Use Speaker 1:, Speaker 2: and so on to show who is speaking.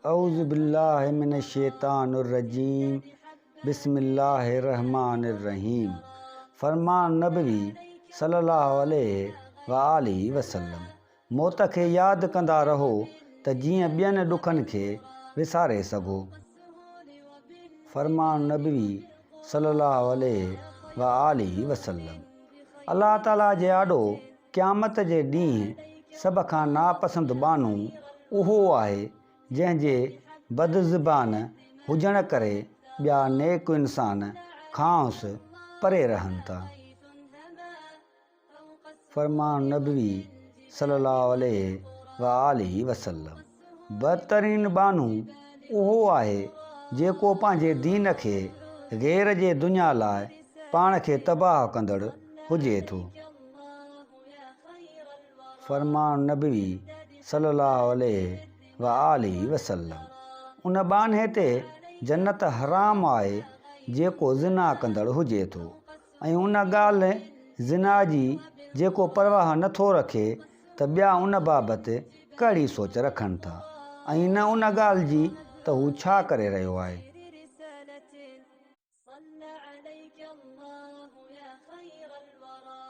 Speaker 1: اعوذ بالله من الشيطان الرجيم بسم الله الرحمٰن الرحيم فرمان نبوي صلي الله عليه واٰله وسلم موت کي ياد ڪندا رهو ته جيئن ٻين ڏکن کي وساري سگهو. فرمان نبوي صلي الله عليه واٰله وسلم الله تعالي جي آڏو قيامت جي ڏينهن سڀ کان ناپسند ٻانهو اهو آهي جنهن جي بدزبان هجڻ ڪري ٻيا نيڪ انسان کانئس پري رهن ٿا. فرمان نبوي صلي الله عليه واٰله وسلم بدترين ٻانهو اهو آهي جيڪو پنهنجي دين کي غير جي دنيا لاء پاڻ کي تباهه ڪندڙ هجي ٿو. فرمان نبوي صلي الله عليه واٰله وسلم ان ٻانهي تي جنت حرام آهي جيڪو زنا ڪندڙ هجي ٿو ۽ ان ڳالهه، زنا جي، جيڪو پرواهه نه ٿو رکي ته ٻيا ان بابت ڪهڙي سوچ رکن ٿا ۽ نه ان ڳالهه جي ته هو ڇا ڪري رهيو آهي.